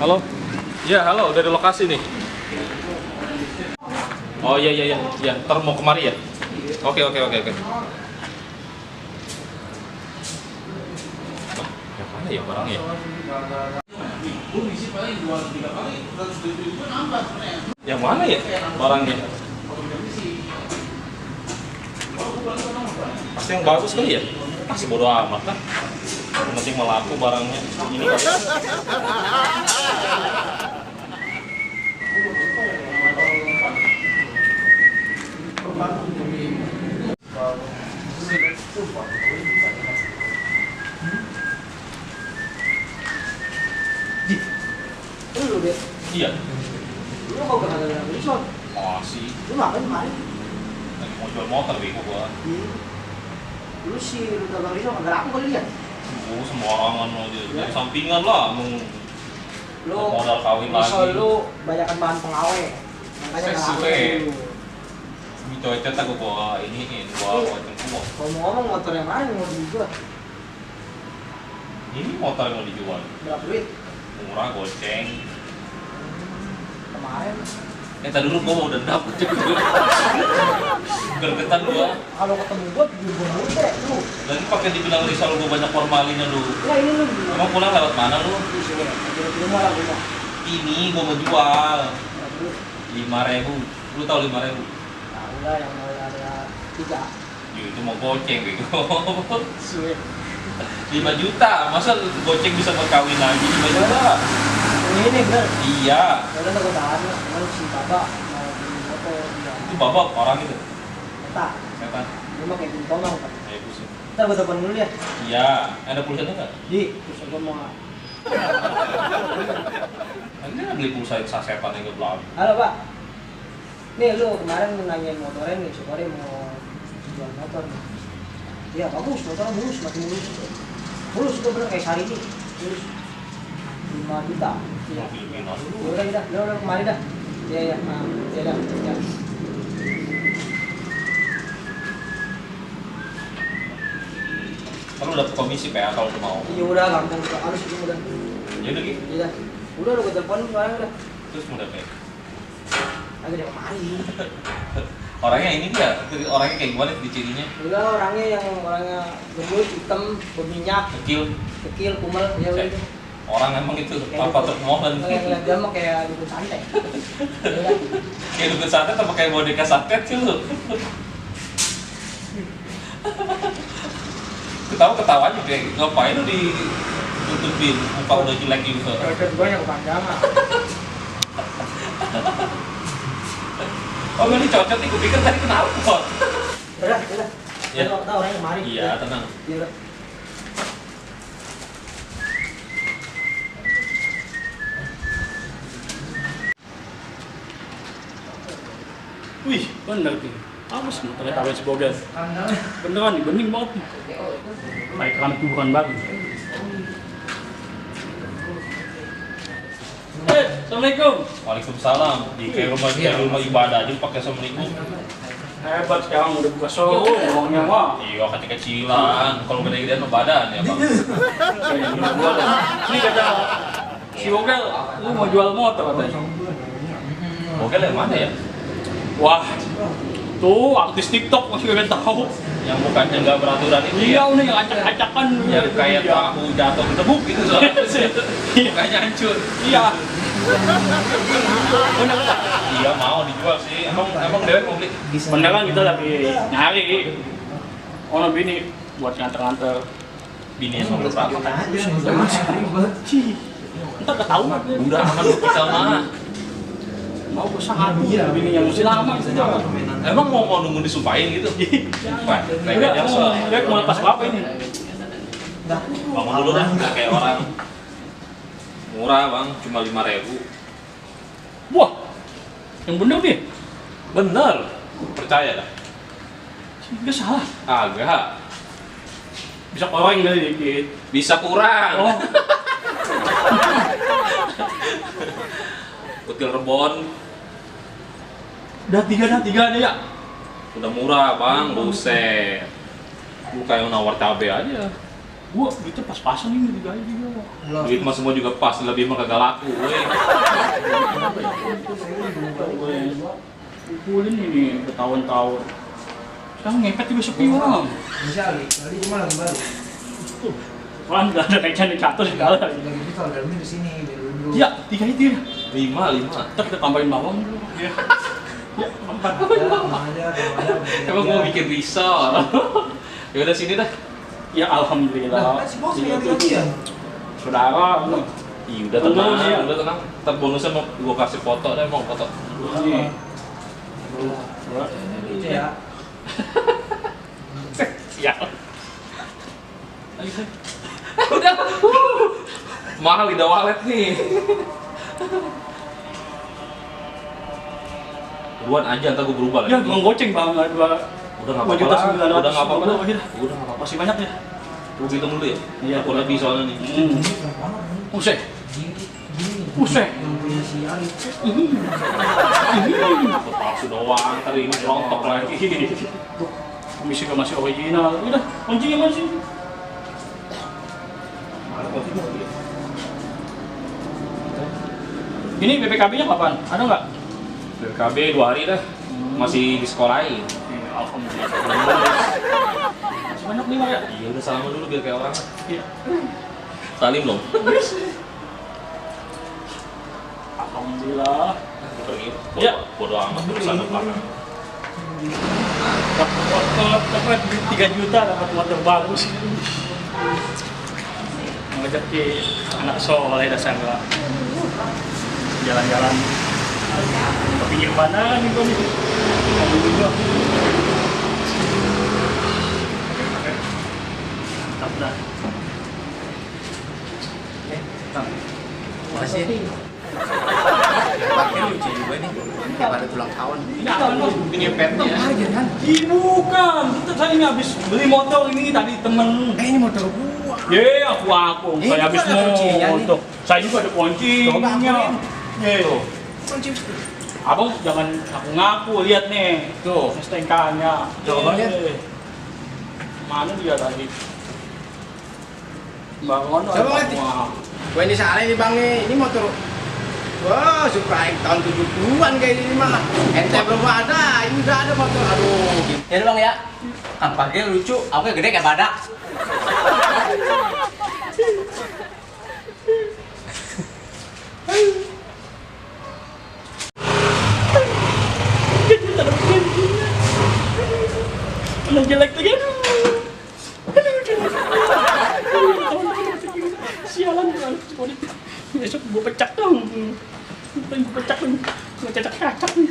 Halo? Ya, halo, dari lokasi nih. Oh iya, ntar mau kemari ya? Oke. Wah, yang mana ya barangnya? Yang mana ya barangnya? Pasti yang bagus kali ya? Masih bodo amat lah. Yang penting melaku barangnya. Ini kali. Lu deh, Iya. lu kok gak ada yang risot? Masih. Lu ngapain kemarin? Lagi mau jual motor bego gua. Lu sih lu kagak risot, kagak laku kali ya? Sembarangan aja. Dari sampingan lah. Mau Lu modal kawin risot lagi. lu banyakan bahan pengawet. Makanya Saya gak laku suwe. lu. Ini cocok aku bawa iniin, bawa cengkuh. Kalau mau ngomong motor yang mana yang mau dijual? Ini motor yang mau dijual. Berapa duit? Murah, goceng. Kemarin. Tadi dulu gua mau dendam. Gergetan gua. Kalau ketemu gua mulu deh lu. Dan ini pakai dibilang risau gua banyak formalinnya lu. Nah ini lu. Emang pulang lewat mana lu? Di rumah lah gua. Ini gua mau jual. Berapa duit? 5.000. Lu tahu 5.000? Tahu lah yang mau ada 3. Ya, itu mau goceng bego. Suwe. 5 juta. Masa goceng bisa buat kawin lagi 5 juta? Ini bener. Iya. Udah aku tahan, cuman si Baba mau beli motor dia. Itu babak orang itu. Kata, Setan. dia mah kayak gini tolong kan. Ayo pusing. Ntar gua telepon dulu ya. Iya. Ada pulsanya nggak? Di, terus gua mau. Nanti kan beli pulsa sasetan yang belum. Halo Pak. Nih lu kemarin nanyain motornya nih, sore mau jual motor nih. Iya bagus, motornya mulus, makin mulus. Mulus itu bener kayak sehari ini. Mulus. 5 juta. Iya. Filipina dulu. Udah kemarin dah. Iya. Nah, iya dah. Ya. Kan lu dapet komisi PA kalau lu mau. Iya udah langsung harus itu udah. Ya udah gitu. Iya. Udah lu gua telepon sekarang udah. Terus mudah kayak. Lagi dia kemarin. Orangnya ini dia, orangnya kayak gimana di cirinya? Enggak, orangnya gendut, hitam, berminyak, Kecil. kumel, ya udah itu. Orang emang itu apa termohon. Ngeliat dia mah kayak dukun santet. Ya udah. Kayak dukun santet apa kayak boneka santet sih lu? Ketawa aja kayak ngapain lu ditutupin muka udah jelek gitu. Cocok gue yang kepanjangan. Oh ini cocok nih, gue pikir tadi kenapa kok? Udah. Ya. Tahu orangnya kemarin. Iya, tenang. Iya udah. Wih, bener nih. Awas motornya kawin si Bogas. Beneran nih, bening banget nih. Kayak keran tubuhan baru. Assalamualaikum. Waalaikumsalam. Di kayak rumah ibadah aja pakai assalamualaikum. Hebat sekarang udah buka showroom, ngomongnya mah. Iya, kecil-kecilan. Kalau gede-gedean mah badan ya, Bang. Ini kata si Bogas, lu mau jual motor katanya. Bogel yang mana ya? Wah, tuh artis TikTok masih gak tahu. Yang mukanya nggak beraturan itu Iya, ya? udah yang acak-acakan. Yang kayak tahu jatuh ke tebuk gitu soalnya. Mukanya hancur. Iya. Bener kan? Iya mau dijual sih. Emang Dewek mau beli? Beneran kita lagi nyari. Ono bini buat nganter-nganter. Bini yang mau berapa? Entar ketahuan. Udah aman lu kita mah. Mau bersama bini yang mesti lama gitu. Emang mau nunggu disumpahin gitu? Wah, Enggak, dia mau lepas berapa ini? bangun dulu dah, nggak kayak orang. Murah bang, cuma 5.000. Wah, yang bener nih. Bener, percaya dah. Enggak salah. Agak, Bisa koreng kali dikit. bisa kurang. Oh, Kutil Rebon, udah tiga nih ya. udah murah bang, buset. Lu kayak nawar cabe aja. Gua duitnya pas-pasan ini digaji gua. Duit mah semua juga pas, lebih mah kagak laku. Woi. Kumpulin ini bertahun-tahun. Sekarang ngepet juga sepi orang. Bisa kali cuma lagi baru. Orang nggak ada kayak candi katus segala. Lagi itu kalau dalamnya di sini biar dulu. Ya, 3 itu ya. 5. Ntar kita tambahin bawang dulu. Ya, 4. Emang mau bikin risol. Ya udah sini dah. Ya alhamdulillah. Kan si bos ganti-gantian. Saudara. Ih, udah tenang. Ntar bonusnya mau gua kasih foto deh, mau foto. Ini. Itu ya. Ya. Udah. Mahal lidah walet nih. Duluan aja, ntar gua berubah lagi. Ya, gua goceng bang, Udah nggak apa-apa lah. Udah nggak apa-apa lah. Udah Udah nggak apa-apa. masih banyak ya. Gua hitung dulu ya. Iya. Aku lebih soalnya nih. Usai. Gini. Usai. Yang punya si Arif. Palsu doang, ntar ini rontok lagi. Komisi juga masih original. Udah, kuncinya masih. Ini BPKB-nya kapan? Ada nggak? BKB 2 hari dah. Masih di sekolahin. Alhamdulillah. Masih banyak nih, Mak, ya? Iya udah salaman dulu biar kayak orang. Iya. Salim belum? Alhamdulillah. Pergi. Ya. Bodo amat urusan belakang. Dapat duit 3 juta, dapat motor bagus. Ngajak ke anak soleh dasar gua. Jalan-jalan ke pinggir mana nih gua nih. Mobil gua. Mantap dah. Makasih. Pakai lucu juga nih. Pada ulang tahun. Ini apa lu? Ini petnya. Aja kan? Ih, bukan. Kita saya ini habis beli motor ini tadi temen. Ini motor gua. Ye, aku. Ini Saya habis gua ada kuncinya nih. motor. Saya juga ada kuncinya. Coba akuin. Ye. Kunci. Abang jangan ngaku-ngaku, lihat nih. Tuh. STNK-nya. Coba lihat. Mana dia tadi? Bangun. Coba lihat. Gua ini salah nih bang nih. Ini motor. Wah, Supra tahun 70-an kayak ini mah. Ente belum ada, ini udah ada motor. Aduh. Ya udah bang ya. Tampaknya lucu, aku gede kayak badak. Udah jelek lagi, aduh. Sialan, besok gue pecak dong. Gue pecak dong, gue cacak-cacak nih.